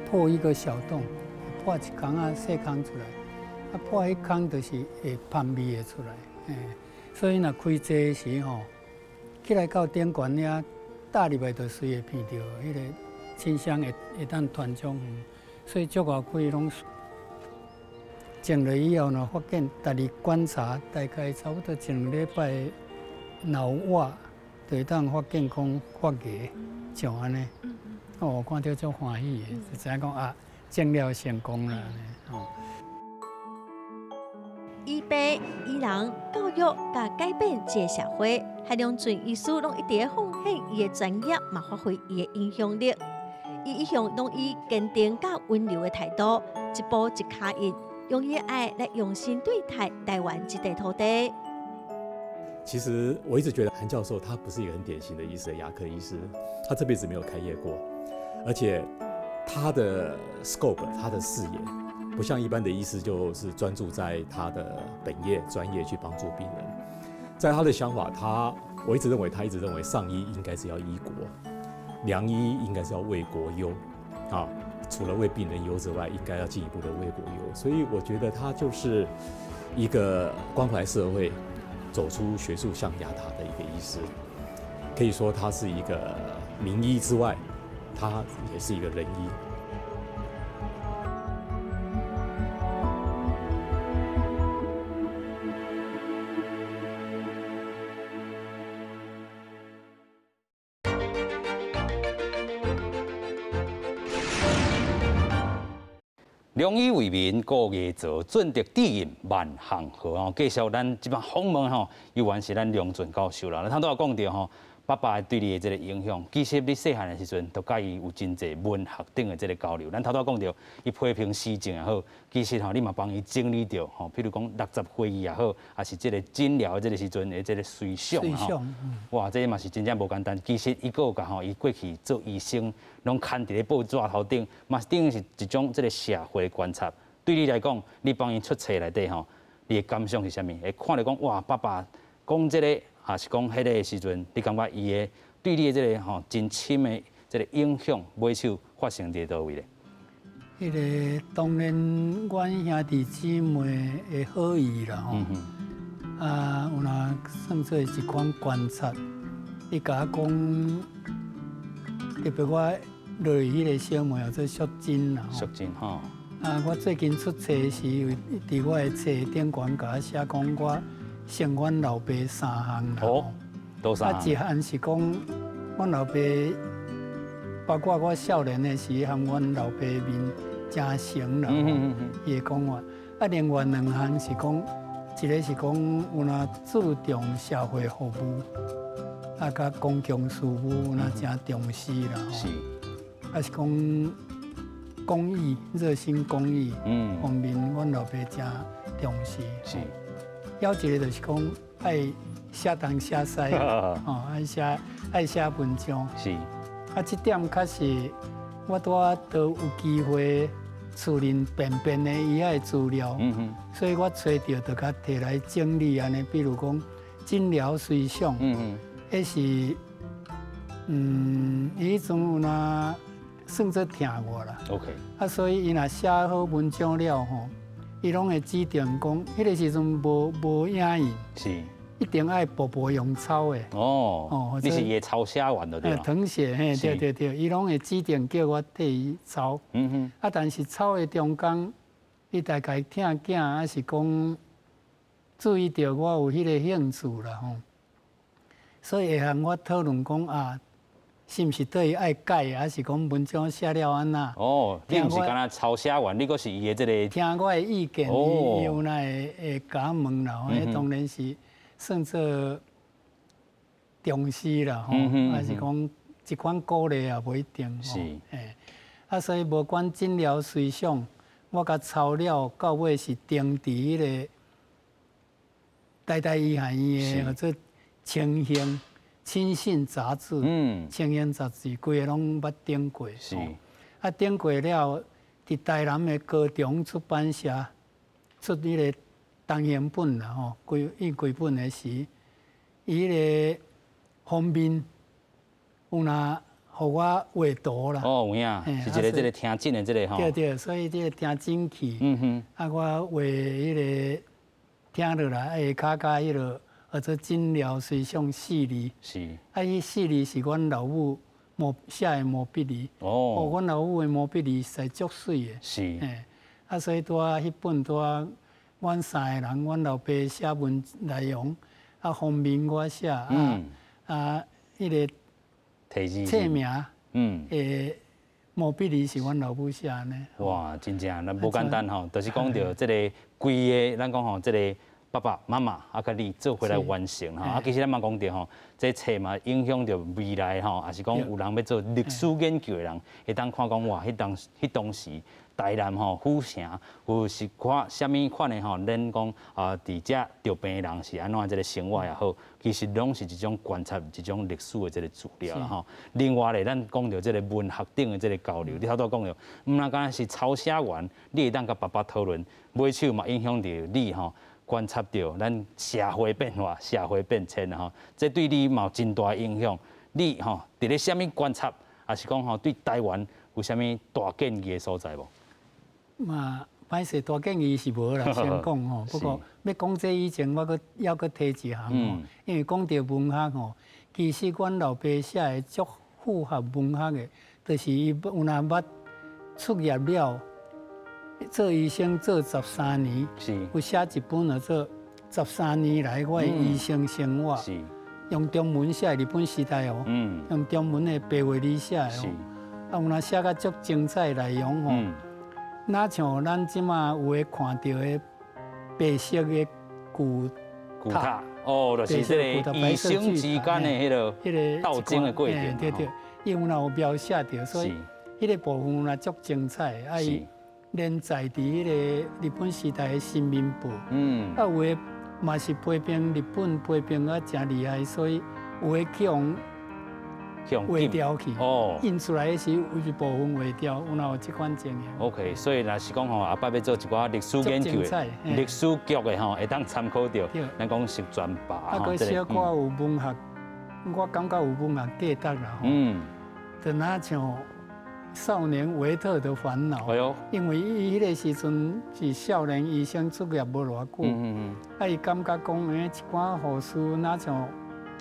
破一個小洞，破一孔仔細孔出來。啊，破彼孔就是會芳味會出來，嘿。所以若開濟時吼，起來到頂懸遐，搭入來就隨會鼻著彼個清香會當傳足遠，所以足外開攏種落以後，若發現逐日觀察，大概差不多一兩禮拜，若有活，就會當發現講發芽，像按呢，哦，看著足歡喜的，就知影講啊，種了成功啦，哦。
醫病、醫人、教育，佮改變這个社會，韓良俊醫師攏一直奉獻伊的專業，嘛發揮伊的影響力。伊一向攏以堅定佮溫柔的態度，一步一跤印，用伊的愛來用心對待台灣這塊土地。
其實我一直覺得韓教授他不是一個很典型的醫師，牙科醫師，他這輩子沒有開業過，而且他的 scope，他的視野，不像一般的醫師，就是專注在他的本業專業去幫助病人。在他的想法，我一直認為他一直認為上醫應該是要醫國。良醫應該是要為國優，啊，除了為病人優之外，應該要進一步的為國優。所以我覺得他就是一個關懷社會、走出學術象牙塔的一個醫師。可以說他是一個名醫之外，他也是一個仁醫。
良醫為民，顧藝做，盡得知音萬行好哦。介紹咱這擺訪問吼，猶原是咱梁俊教授啦。咱頭拄仔講著吼，爸爸對你的這個影響，其實你細漢的時陣，都佮伊有真濟文學頂的這個交流。咱頭拄仔講著，伊批評時政也好，其實吼你嘛幫伊整理著吼，譬如講60會議也好，還是這個診療的這個時陣的這個隨想吼。哇，這嘛是真正無簡單。其實伊閣有共吼，伊過去做醫生，攏牽佇咧報紙頭頂，嘛等於是一種這個社會觀察。對你來講，你幫伊出冊內底吼，你的感想是啥物？會看著講哇，爸爸講這個。還是講彼個時陣，你感覺伊的對你的這個吼真深的這個影響，尾手發生佇佗位咧？
彼個當然，阮兄弟姊妹的好意啦吼，啊，有若算做一款觀察。伊共我講，特別我落去彼個小妹叫做淑珍啦。
淑珍吼。
啊，我最近出冊時，佇我的冊頂懸共我寫講我。像阮老爸三項啦，
哦，多三項。
啊，一項是講，阮老爸，包括我少年的時，和阮老爸面真誠啦，伊會講話。啊，另外兩項是講，一個是講有若注重社會服務，啊，佮公共事務有若真重視啦。
是。
啊，是講公益，熱心公益方面，阮老爸真重視。
是。
還有一個就是講愛寫東寫西，哦，愛寫文章。
是。
啊，這點確實，我拄仔都有機會處理便便的伊仔的資料，所以我揣著就共提來整理按呢。比如講診療隨想，彼是，伊彼陣有若算做疼我啦。
OK。
啊，所以伊若寫好文章了吼。伊攏會指定講，彼個時陣無影印，
是，
一定愛步步用抄的。
哦，哦，你是伊的抄寫員就對啦。
謄寫，嘿，對對對，伊攏會指定叫我替伊抄。啊，但是抄的中間，伊大概疼囝，還是講注意著我有彼個興趣啦吼，所以會和我討論講啊。是毋是對伊愛改，還是講文章寫了按怎？
哦，你毋是干焦抄寫員，你閣是伊的這個。
聽我的意見，伊有哪會共我問啦？彼當然是算做重視啦，吼，還是講一款鼓勵也無一定。
是。
啊，所以無管診療隨想，我共抄了到尾是登佇彼個台大醫學院的叫做清興。親信雜誌，清興雜誌，規个攏捌登過。
是。
啊，登過了，佇台南的高中出版社出彼個單行本啦吼，規印規本的時，伊彼個封面有若予我畫圖啦。
哦，有影，是一個這個聽診的這個吼。
對對，所以這個聽診器，啊，我畫彼個聽落來，下跤佮彼個。或者診療隨想四字，
是。
啊，彼四字是阮老母寫的毛筆字。
哦。
阮老母的毛筆字實在足媠的。
是。
啊，所以拄仔彼本拄仔，阮三個人，阮老爸寫文內容，啊，封面我寫，啊，彼個冊名，毛筆字是阮老母寫呢。
哇，真正那無簡單吼，就是講著這個。規個咱講吼，這个爸爸媽媽啊，佮你做伙來完成吼。啊，其實咱嘛講著吼，這冊嘛影響著未來吼，也是講有人欲做歷史研究的人，會當看講哇，彼當時台南吼府城有是看啥物款的吼，咱講啊，佇遮著病的人是按怎這个生活也好，其實攏是一種觀察一種歷史的這个資料啦吼。另外咧，咱講著這个文學頂的這个交流，你頭拄講著，毋但干焦是抄寫員，你會當佮爸爸討論，尾手嘛影響著你吼。觀察著咱社會變化、社會變遷吼，這對你嘛有真大影響。你吼佇咧啥物觀察，抑是講吼對台灣有啥物大建議的所在無？
嘛，歹勢大建議是無啦，先講吼。不過欲講這以前，我閣猶閣提一項吼，因為講著文學吼，其實阮老爸寫的足符合文學的，就是伊有若捌出業了。做醫生做十三年，有寫一本叫做《十三年來我的醫生生活》，用中文寫，日本時代哦，用中文的白話字寫的哦，啊有若寫甲足精彩內容吼，若像咱這馬有的看著的白色的巨
塔，哦，就是這个醫生之間的彼个鬥爭的過程，
對對，伊有若有描寫著，所以彼个部分若足精彩，啊伊。連載佇彼個日本時代的《新民報》，啊有的嘛是批評日本批評啊誠厲害，所以有的去予劃掉去，印出來的時有一部分劃掉，有哪有這款情形
？OK，所以若是講吼，後擺欲做一寡歷史研究的、歷史劇的吼，會當參考著。咱講十全爸
啊，閣小可有文學，我感覺有文學價值啦吼。就若像。少年維特的煩惱，因為伊彼个時陣是少年醫生出業無偌久，啊，伊感覺講，欸，一寡護士若像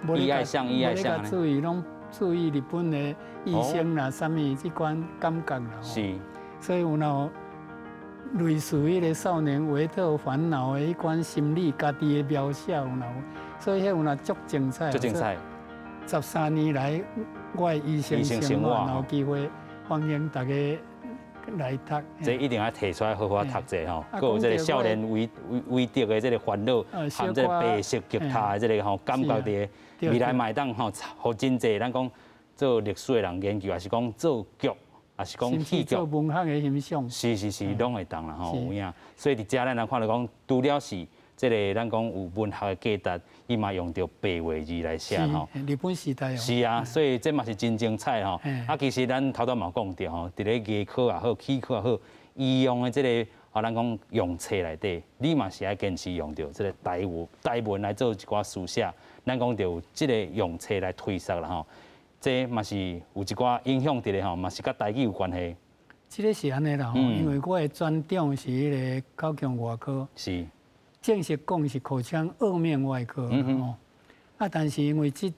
無咧共注意，攏注意日本的醫生啦，啥物這款感覺啦。所以有若類似彼个少年維特煩惱的彼款心理，家己的描寫有若有，所以彼有若足精彩。
足精彩。
13年來，我的醫生生活，有機會。歡迎大家來讀，
這一定愛提出來好好讀者吼。閣有這个少年維特的這个煩惱，和這个白色巨塔的這个吼感覺佇未來嘛會當吼，予真濟咱講做歷史的人研究，抑是講做劇，抑是講戲劇，
做文學的欣賞。
是是是，攏會當啦吼，有影。所以佇遮咱來看著講，除了是這个咱講有文學的價值，伊嘛用著白話字來寫吼。
日本時代。
是啊，所以這嘛是真精彩吼。啊，其實咱頭拄嘛講著吼，佇咧牙科也好，齒科也好，醫用的這个啊，咱講用冊內底，你嘛是愛堅持用著這个台文台文來做一寡書寫。咱講著有這个用冊來推捒啦吼，這嘛是有一寡影響佇咧吼，嘛是佮台語有關係。
這个是按呢啦吼，因為我的專長是彼个口腔外科。正式講是口腔頜面外科吼，啊，但是因為這誠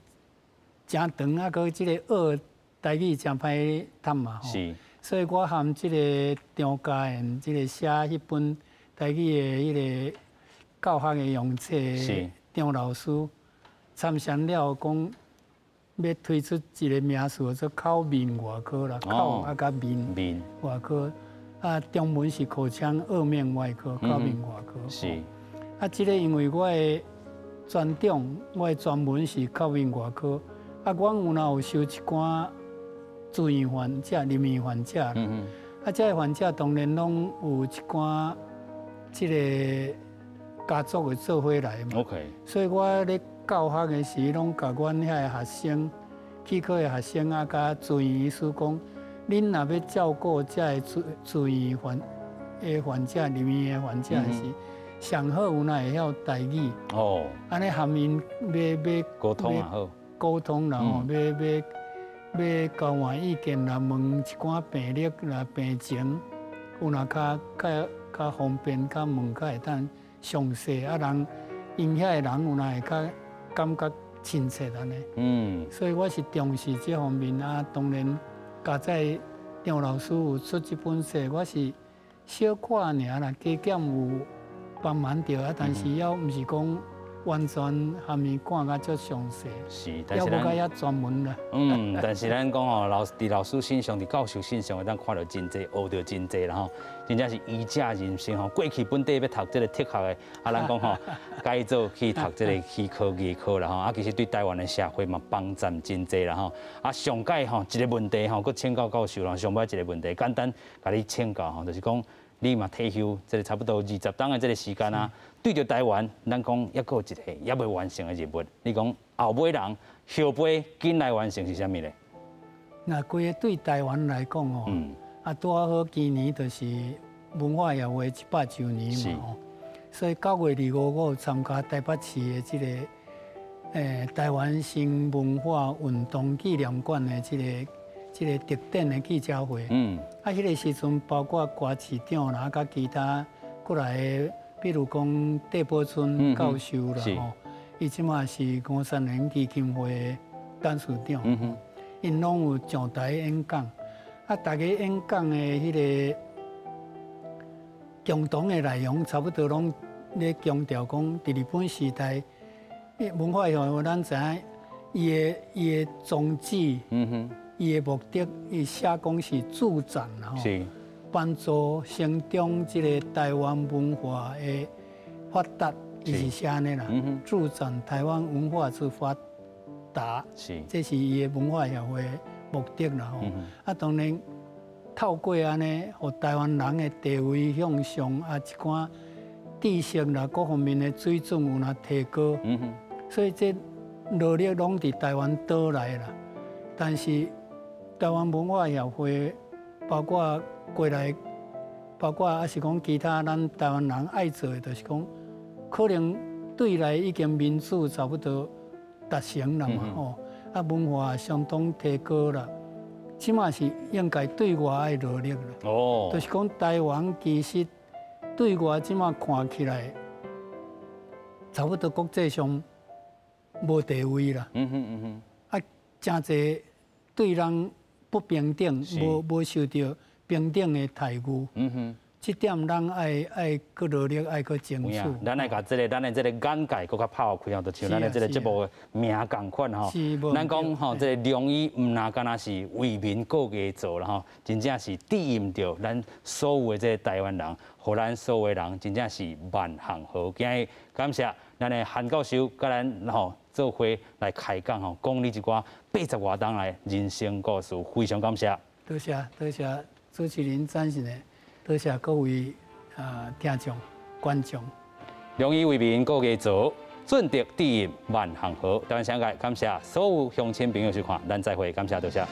長啊，閣這个顎台語誠歹讀嘛吼，所以我和這个張家燕這个寫彼本台語的彼个教學的用冊張老師參詳了講，欲推出一个名詞叫做口面外科啦，口啊佮面外科，啊，中文是口腔頜面外科，口面外科。啊，這个因為我的專長，我的專門是口面外科。啊，阮有若有收一寡住院患者、入院患者啦。啊，這个患者當然攏有一寡這个家族會做伙來嘛。 所以我咧教學的時，攏共阮遐个學生、齒科的學生啊，佮住院醫師講，恁若欲照顧這个住院患者、入院的患者時，上好有若會曉台語，哦，按呢和𪜶欲
溝通也好，
溝通啦吼，欲欲欲交換意見啦，問一寡病歷啦、病情，有若較較較方便，較問較會當詳細，啊人𪜶遐个人有若會較感覺親切按呢。所以我是重視這方面啊，當然，加在張老師有出這本冊，我是小看爾啦，加減有。幫忙著啊，但是猶毋是講完全下面看甲足詳細，
是，
但是咱遐專門啦。
嗯，但是咱講吼，老佇老師身上，佇教授身上，會當看著真濟，學著真濟啦吼。真正是醫者仁心吼。過去本底欲讀這个哲學的，啊，咱講吼，改做去讀這个齒科牙科啦吼。啊，其實對台灣的社會嘛幫贊真濟啦吼。啊，上蓋吼一个問題吼，閣請教教授啦，上尾一个問題，簡單共你請教吼，就是講你嘛退休，這个差不多20冬的這个時間啊。對著台灣，咱講猶閣有一个猶未完成的任務。你講後尾人後輩緊來完成是啥物咧？
那規个對台灣來講哦，啊，拄好今年就是文化協會100週年嘛吼，所以9月25我有參加台北市的這个台灣新文化運動紀念館的這个特典的記者會。啊，彼个時陣包括郭市長啦，佮其他過來的。比如講，戴寶春教授啦，吼，伊這馬是吳三連基金會的董事長，𪜶攏有上台演講。啊，逐个演講的彼个共同的內容，差不多攏咧強調講，佇日本時代，文化協會咱知影，伊的宗旨，伊的目的，伊寫講是助長啦，吼。幫助成長這个台灣文化的發達，伊是寫按呢啦，助長台灣文化之發達，這是伊的文化協會的目的啦吼。啊，當然透過按呢，予台灣人的地位向上，啊，一寡知識啦各方面的水準有若提高，所以這努力攏佇台灣島內啦。但是台灣文化協會包括過來，包括抑是講其他咱台灣人愛做的，就是講可能對內已經民主差不多達成了嘛吼，啊文化相當提高啦，這馬是應該對外愛努力啦。哦，就是講台灣其實對外這馬看起來，差不多國際上無地位啦。啊，誠濟對人不平等，無受著平等的待遇，這點咱愛閣努力，愛閣爭取。
咱愛共這个咱的這个眼界閣較拋開吼，就像咱的這个節目的名仝款吼。咱講吼，這个良醫毋若干焦是為民顧家做啦吼，真正是對應著咱所有的這个台灣人，予咱所有的人真正是萬項好。今日感謝咱的韓教授佮咱吼做伙來開講吼，講你一寡80外冬來人生故事，非常感謝。
多謝多謝。主持人贊成的，多謝各位啊聽眾觀眾。
良醫為民顧家做，盡德致應萬行好。台灣聲界感謝所有鄉親朋友收看，咱再會，感謝多謝。